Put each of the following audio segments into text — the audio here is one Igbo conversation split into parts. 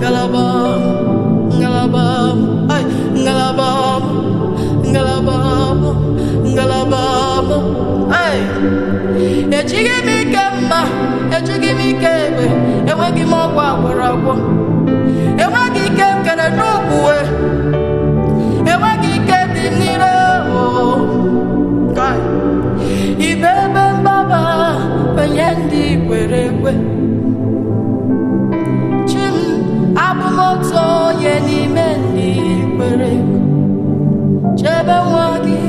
Ngalaba m, ngalaba m, ai, ngalaba m, ngalaba m, ngalaba m, ai. Ejighị m ike mma, ejighị m ike egbe, enweghị m ọgwụ agwọrọ agwọ. Enweghị ike m kere n'ukwu, enweghị ike dị m n'ire oo. Kai. Ibe ebe mgbaba onye ndị kwere ekwe. Chi m, abụ m otu onye n'ime ndị kwere ekwe. Chebe nwa gị,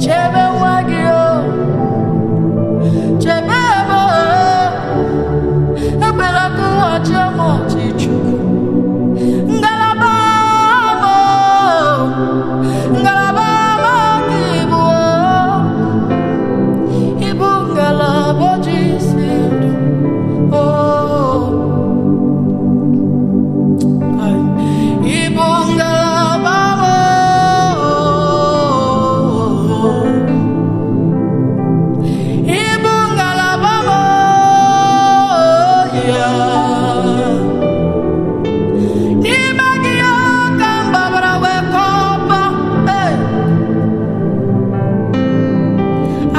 chebe nwa gị o, chebe ebe o, ekwela ka ụwa chịa m ọchị Chukwu. Ngalaba m o, ngalaba m ka ị bụ o, ị bụ ngalaba ji isi ndụ o. Ị bụ ngalaba m o. Ị bụ ngalaba m o, yeah. N'ime gị ka m gbabara wee kọpa, eh.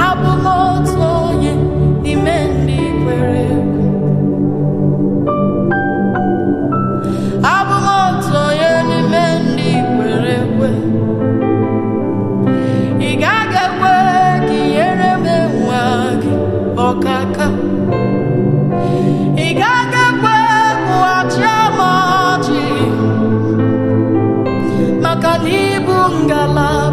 Abụ m otu onye n'ime ndị kwere ekwe. Abụ m otu onye n'ime ndị kwere ekwe. Ị gaghị ekwe ka ihere m nwa gị ọkaka. Ị gaghị ekwe ka ụwa chịa m ọchị, maka na ịbụ ngalaba.